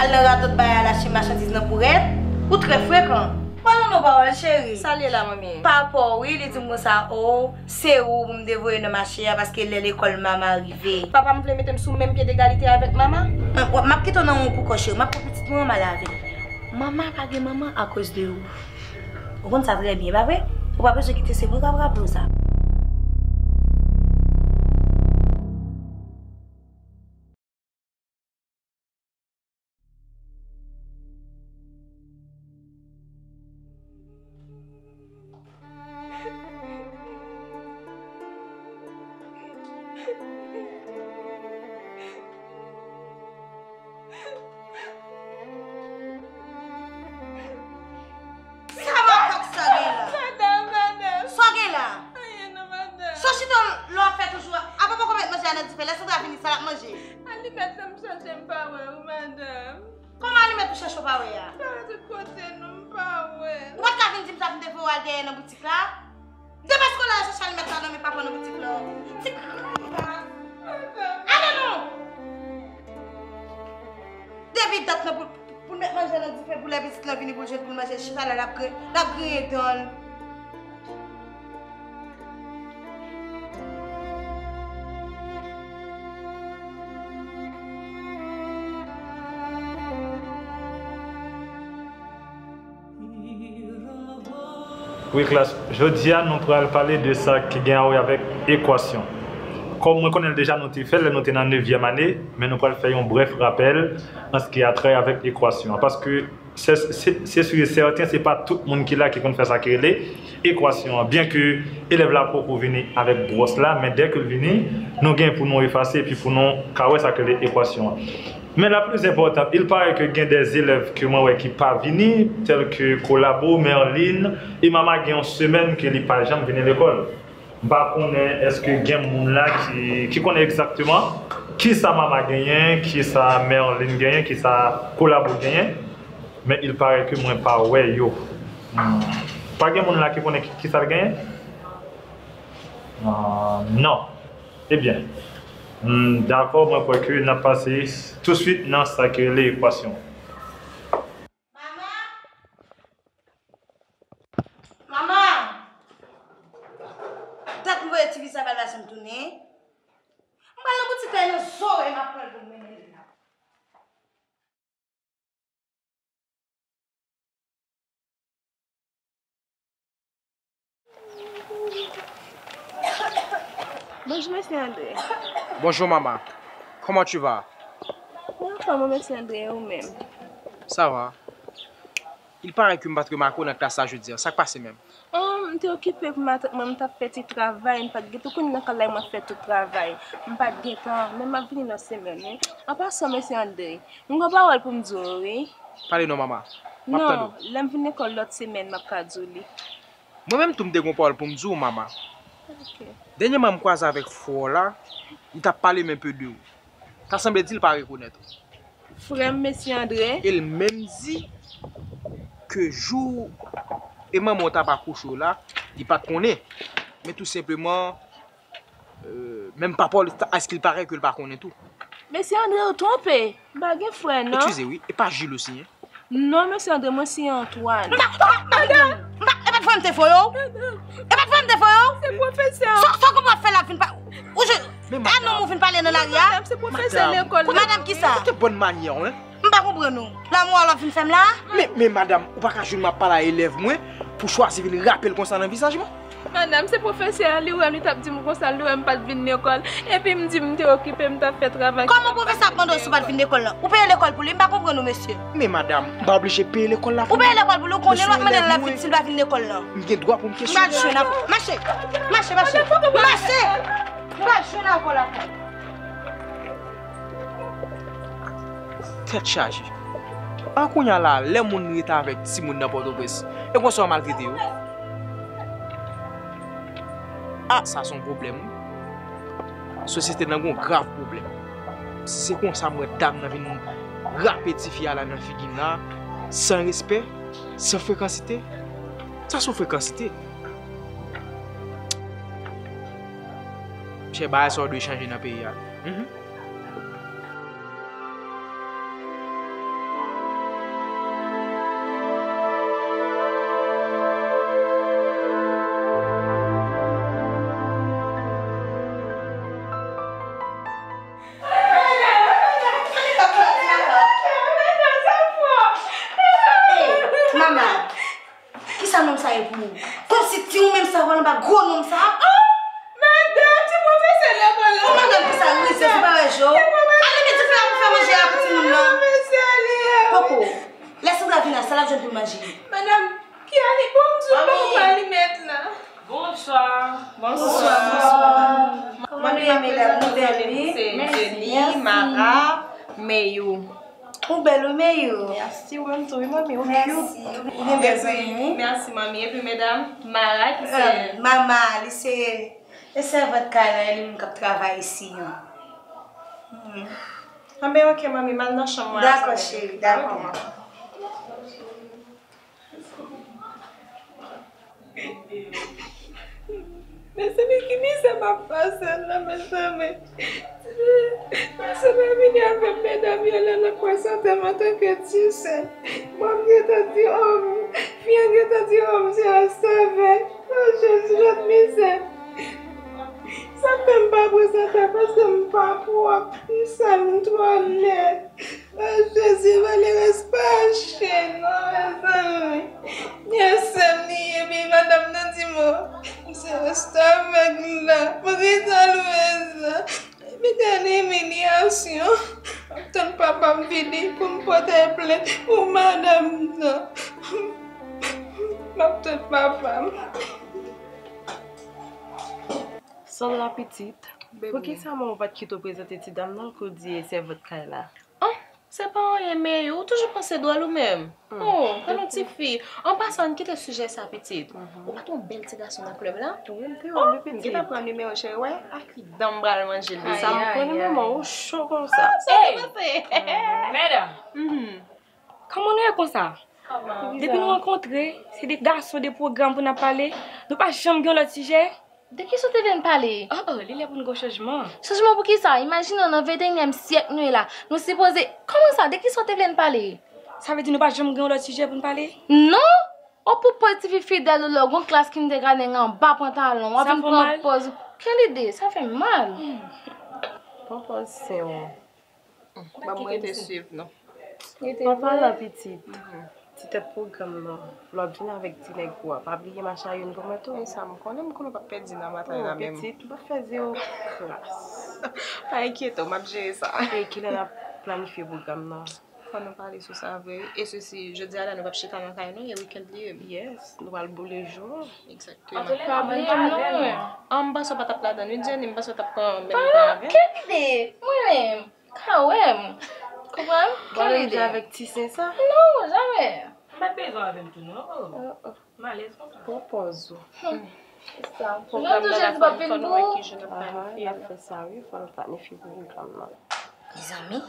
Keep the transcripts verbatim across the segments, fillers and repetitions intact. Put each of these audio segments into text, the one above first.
Al nan radòt bay al achte machandiz nan pou rèt. Ou trè frekan. Pale non pawòl, cheri. Sa l ye la, manmi? Papa w, wi, li di m konsa, o, se ou pou m te voye nan mache a, paske lè lekòl mama rive. Papa m vle mete m sou menm pye degalite avèk mama? M, m ap kite w nan yon pou kò, cheri. M ap pran pitit mwen, m al avè l. Mama pa gen manman akoz de ou. Ou konn sa trè byen, pa vre? Ou pa bezwen kite, se mwen k ap raple w sa. Sa makak sa gen la? Madanm, madanm. Sa w gen la? Anyen non, madanm. Sa w chita lè w ap fè toujou a? Apa poko met manje a nan dife, lè Sandra vini, sa l ap manje? Alimèt la m chache m pa wè wi, madanm. Kòman alimèt ou chache w pa wè a? Pa tout kote non, m pa wè. Ou pa t ka vin di m sa pou m te voye w al dèyè nan boutik la? Depi lè w al chache alimèt la nan men papa w nan boutik la. Ti ale non! Depi dat nan pou, pou l met manje nan dife pou lè pitit lan vini pou l jwenn pou l manje, chita la l ap gri-, l ap griyen dan l. Wi, klas, jodi a, nou pral pale de sa ki gen a wè avèk ekwasyon. Kòm mwen konnen l deja, nou te fè l lè nou te nan nevyèm ane, men nou pral fè yon brèf rapèl an ce qui a trait avèk ekwasyon an, paske se, se, se sûr et certain, se pa tout moun ki la ki konn fè sa ki rele ekwasyon an. Byen ke elèv la poko vini avèk bwòs la, men dèke l vini, nou gen pou nou efase epi pou nou ka wè sa ki rele ekwasyon an. Mais la plus importante, il paraît que gen des élèves ke mwen wè ki pa vini, tèl ke Kolabo, Merline, e Mama gen yon semèn ke li pa janm vini lekòl. M pa konnen èske gen moun la ki, ki konnen egzakteman kisa Mama genyen, kisa Merline genyen, kisa Kolabo genyen, men il paraît que mwen pa wè yo. Hmm. Pa gen moun la ki konnen ki, kisa l genyen? Ah, non. Ebyen, hmm, dakò, mwen kwè ke n ap pase touswit nan sa ki rele ekwasyon. Mama! Mama! Dat m voye ti fi sa pa l pa janm tounen. M pral nan boutik la, e nan zòrèy m ap pran l pou m mennen l la. Bonjou, mesye Andre. Bonjour, maman. Comment tu vas? Mwen anfòm, wi, mesye Andre, e ou menm? Ça va. Il paraît que m pa t remake w nan klas la jodi a. Sa k pase menm? Oh, m te okipe pou matant mwen, m t ap fè ti travay, m pa t gentan konn nan kay la, mwen fè tout travay. M pa t gentan, men m ap vini nan semèn, wi. An pasan, mesye Andre, m gon pawòl pou m di w, wi. Pale non, mama. M ap tande w. Non, lè m vin lekòl lòt semèn, m ap ka di w li. Mwen menm tou, m te gon pawòl pou m di w, mama. Ok. Dènyèman, m kwaze avèk frè w la, li t ap pale m enpe de ou. Ta sanble di l pa rekonèt ou. Frè m, mesye Andre. E l menm di ke jou e manman w t ap akouche w la, li pa t konnen. Men tou senpleman, euh, menm papa w, à ce qu'il paraît, ke l pa konnen tou. Mesye Andre, ou twonpe. M pa gen frè, non. Eskize, wi. E pa Jules ou siyen? Non, mesye Andre, mwen siyen Antoine. M pa, m pa, m pa, m pa, e pa t frè m te voye w? E pa t frè m te voye w? Se pwofesè. Sa, sa w konprann fè la vin pa, ou je, men a non, ou vin pale nan lari a? Madanm, se pwofesè lekòl la. Madanm kisa? Kote bòn manyè w, en? M pa konprann ou. Lanmou a w l ap vin fè m la? Men, men madanm, ou pa ka jwenn m ap pale a elèv mwen pou chwazi vin rape l konsa nan vizaj mwen? Madanm, se pwofesè a, li wè m, li t ap di m konsa, li wè m pa t vin lekòl. Epi m di m te okipe, m t ap fè travay. Kòman pwofesè ap mande w si w pa t vin lekòl lan? Ou peye lekòl pou li, m pa konprann ou, mesye. Men madanm, m pa oblije peye lekòl la pou li. Ou peye lekòl pou li, ou konnen l w ap mande l la vin si l pa vin lekòl lan. M gen dwa pou m kesyone. M pral jwenn avè w. Mache! Mache, mache! Mache! M pral jwenn avè w lakay. Tèt chaje. An kounye a la, lè moun rete avèk timoun nan Pòtoprens, e konsa w maltrete yo? Ah, sa se yon pwoblèm, wi. Sosyete n nan gen yon grav pwoblèm. Si se konsa m wè dam nan vin rape tifi a la nan figi m la, san respè, san frekansite, sa se yon frekansite. Monchè, bagay sa yo dwe chanje nan peyi a. Mhm. Ou menm sa, w al anba gwo nonm sa. Oh! Madanm, se pwofesè lekòl la. Kòman gad pou sa, wi, se pa wè je w. Ti pwofesè. Ale, men ti fi a pou fè manje a pou timoun nan. Pwofesè li ye. Poko. Lè Sandra vin la, sa l ap jwenn pou l manje? Madanm, ki alimèt? Bon, m di w, poko alimèt la. Bonswa. Bonswa. Bonswa. Kòman nou ye, medam? Nou bèl, wi. Se Jenny, Mara, Meyou. Ou bèl, wi, Meyou. Mèsi, ou menm tou, wi, manmi, ou cute. Mèsi. Ou gen bèl zanmi, wi. Mèsi, manmi. Epi, medam, Mara, ki se... Mama, li se, se sèvant kay la, e li menm k ap travay isi an. Anben, oke, manmi, m al nan chanm mwen. Dakò, cheri, dakò. Mezanmi, ki mizè m ap pase la, mezanmi. Mezanmi, vini avè m, medam yo la nan pwen sante m antanke ti sè. Mwen, m gentan di, o, fi an gentan di, o, m se restavèk. O, Jezi, lòt mizè. Sa fè m pa pran sante paske m pa pwòp. M sal, m twò lèd. O Jezi, Valerès pa achte non, mezanmi. Gen sè m li ye, epi madanm nan di m, o, se restavèk la. Poukisa l fè sa? Epi gade imilyasyon. M ap tann papa m vini pou m pote plent pou madanm nan. M ap tann papa m. Sandra pitit, poukisa manman w pa t kite w prezante ti dam nan ke w di e sèvant kay la? Oh, se pa anyen, men ou toujou panse dwòl ou menm. Oh, pa yon ti fi. An pasan, ann kite sijè sa, pitit. Ou pa t yon bèl ti gason nan klèb la? Wi, m te wè l, wi, pitit. M gentan pran nimewo, cheri. Wè, a ki dan m pral manje l deja. Sa m konnen, manman, ou cho konsa. Sa w te panse? Mèdam, kòman nou ye konsa? Depi nou rankontre, se de gason, de pwogram pou n ap pale. Nou pa janm gen yon lòt sijè. De kisa w te vle n pale? Oh, oh, li lè pou n gen yon chanjman. Chanjman pou kisa? Imajine w, nan venteyinyèm syèk nou ye la. Nou sipoze, kòman sa? De kisa w te vle n pale? Sa vle di nou pa janm gen yon lòt sijè pou n pale? Non! Ou pou poz tifi fidèl ou lè w gon klas ki m te gade anba pantalon w, w ap vin pran pòz. Ken lide? Sa fè m mal. Pran pòz sen w. Ban m rete swiv nou. An palan pitit, ti tèt pwogram nan, lè w ap vin avèk ti nèg ou a, pa bliye mache a youn pou mwen tou. Men sa m konnen, m konnen w p ap pèdi nan batay la menm. Pitit, m p ap fè zewo kras. Pa enkyete w, m ap jere sa. E kilè n ap planifye pwogram nan? Fò nou pale sou sa vre wi. E sesi, jodi a la nou p ap chita nan kay nou, e weekend li ye. Yes, nou pral boule jou. Egzakteman. Pa bliye non. An, m panse w pa t ap ladan wi, Jenny, m panse w t ap pran menm tan avè m. Ken lide? Mwen menm. Ka wè m. Konprann? Kel ide? Avèk ti sen sa? Non, jamè. M pa t bezwen avè m tou non. Oh, oh. M alèz konsa. Pran pòz ou. Pwogram nan la, fò nou wè ki jou n ap planifye l. N ap fè sa wi, fò nou planifye pwogram nan. Mezanmi,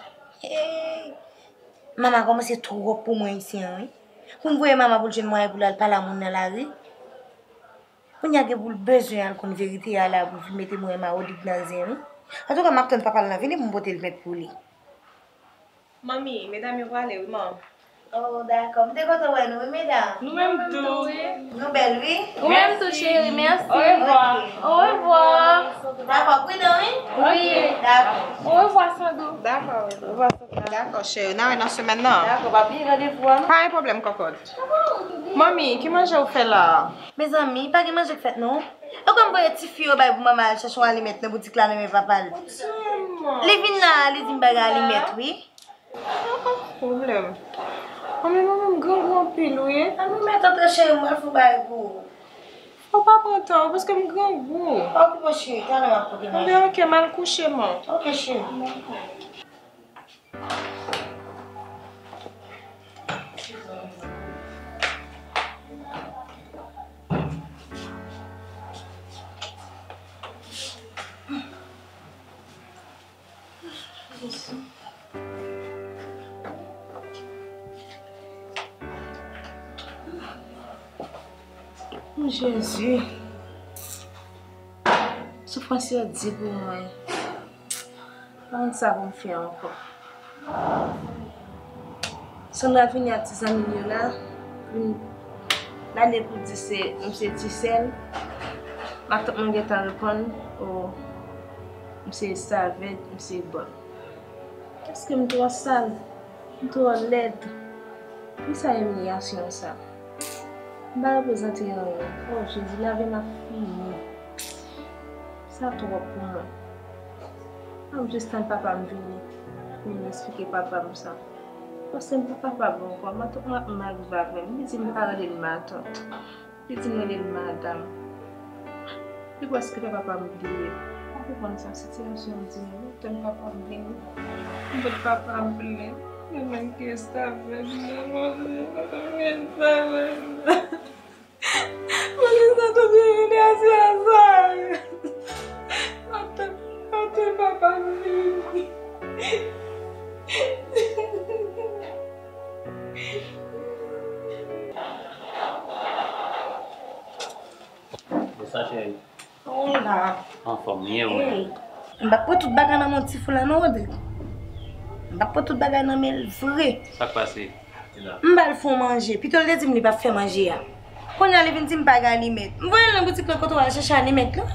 hey! Mama kòmanse twòp pou mwen isi an wi. Pou m voye mama pou l jwenn mwayen pou l al pale a moun nan lari. Kounye a gen pou l bezwen al konn verite a la pou l vin mete mwen mawodig nan zen wi. Antouka, m ap tann papa l nan vini pou m pote l met pou li. Manmi, medam yo prale wi, man. Oh, dakò. M te kontan wè nou wi, medam. Nou menm tou. Nou bèl wi. Ou menm tou, cheri, mèsi. Orevwa. Orevwa. Dakò, pridan wi. Wi. Dakò. Orevwa, Sandou. Dakò, orevwa. Dakò, cheri. N a wè nan semèn nan. Dakò, pa bliye randevou a non. Pa gen pwoblèm, kòkòt. Manmi, ki manje ou fè la a? Mezanmi, pa gen manje k fèt non. E kòm voye tifi yo bay pou manman al chèche yon alimèt nan boutik la nan men papa l. Li vin la, li di m pa gen alimèt wi. Pwoblèm. Manmi, mwen menm grangou anpil wi. Alimèt antre cheri, mwen fè yon bagay pou ou. Ou pa pran tan w paske m grangou. Pa okipe w cheri, talè m ap pote manje. Anben oke, m al kouche man. Oke cheri. Jezi. Soufrans yo di pou mwen. Pa konn sa pou m fè ankò. Sandra vini ak ti zanmi l yo la, vin lale pou di se, m se ti sè l. Matant mwen gentan reponn, o, m se restavèk, m se bòn. Èske m twò sal? M twò lèd? Poukisa imilyasyon sa? M pa reprezante anyen. Oh, Jezi, lavi m ap fini. Sa twòp pou mwen. M ap jis tann papa m vini pou m eksplike papa m sa. Paske m pa kapab ankò. Matant mwen ap mal viv avè m. Li di m pa rele l matant. Li di m rele l madanm. Li prèske fè papa m bliye m. M pa konprann sa sitiyasyon m di m. M tann papa m vini. M pot papa m plent. Mwen menm ki restavèk nan manje, mwen menm ki restavèk. Mwen menm sa tou vini a se azar. Mwen tann, mwen tann papa m vini. Bonswa, cheri. Ou la. Anfòm, ou ye, ou menm? Ey, m p ap pran tout bagay nan men w ti fou la non, Rodrigue. M p ap pran tout bagay nan men l vre. Sa k pase? M ba l fè w manje. Pito l te di m li p ap fè manje a. Kounye a li vin di m pa gen alimèt. M voye l nan boutik lan kote w al chèche alimèt lan.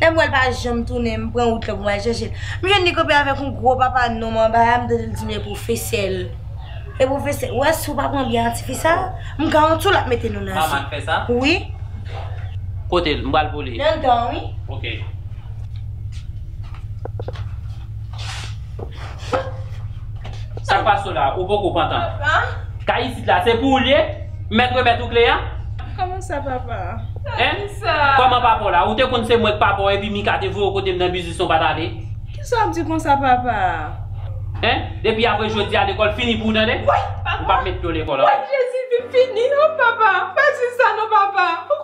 Lè m wè l pa janm tounen, m pran wout lan pou m al chèche l. M jwenn li kanpe avèk yon gwo papa nonm anba a, m tande l di m e pwofesè l. E pwofesè, ou wè si w pa pran byen a tifi sa, m garanti w l ap mete nou nan zye. Manman k fè sa? Wi. Kote l? M pral pou li. Nan dan, wi. Ok. Sa k pase w la? Ou poko pantan? Papa? Kay isit la, se pou ou l ye? M mèt remèt ou kle a? Kòman sa, papa? Hein? Kisa? Kòman papa w la? Ou te konn se mwen k papa w epi Mika te voye w kote m nan biznis ou pa t ale? Kisa w ap di konsa, papa? Hein? Depi apre jodi a, lekòl fini pou ou, tande? Woy, papa! Ou p ap met pye w lekòl ankò. Woy, Jezi, vin fini non, papa. Pa di sa non, papa. Ou